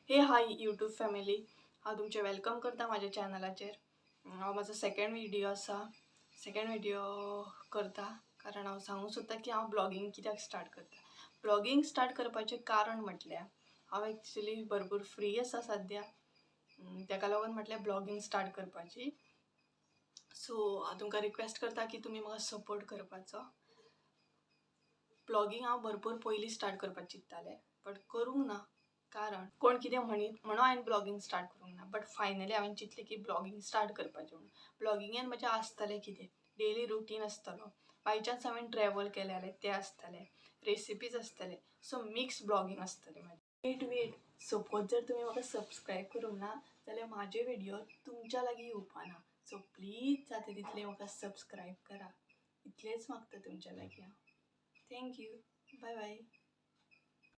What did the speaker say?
हे hi YouTube family, हांव तुमचें welcome करता म्हाज्या चॅनलाचेर. हांव म्हाजो सेकंड व्हिडियो आसा. सेकंड व्हिडियो करता कारण हांव सांगूंक सोदता की हांव ब्लॉगींग कित्याक स्टार्ट करता. ब्लॉगींग स्टार्ट करपाचें कारण म्हटल्यार हांव एक्चुली भरपूर फ्री आसा सद्या. तेका लागून म्हटल्यार ब्लॉगींग स्टार्ट करपाची. सो हांव तुमकां रिक्वेस्ट करता की तुमी म्हाका सपोर्ट करपाचो. ब्लॉगींग हांव भरपूर पयलीं स्टार्ट करपाक चिंत्तालें, बट करूंक ना, कारण कोण कितें म्हणीत म्हणून हांवें ब्लॉगींग स्टार्ट करूंक ना. बट फायनली हांवें चिंतलें की ब्लॉगींग स्टार्ट करपाचें म्हणून. ब्लॉगिंगेन म्हजें आसतलें कितें? डेली रुटीन आसतलो, बाय चान्स हांवें ट्रॅवल केलें जाल्यार तें आसतलें, रेसिपीज आसतले, सो मिक्स ब्लॉगींग आसतलें म्हाजें. वेट वेट, सपोज जर तुमी म्हाका सबस्क्रायब करूंक ना जाल्यार म्हाजे व्हिडियो तुमच्या लागीं येवपा ना. सो प्लीज जाता तितलें म्हाका सबस्क्रायब करा, इतलेंच मागता तुमच्या लागीं हांव. Thank you, bye bye.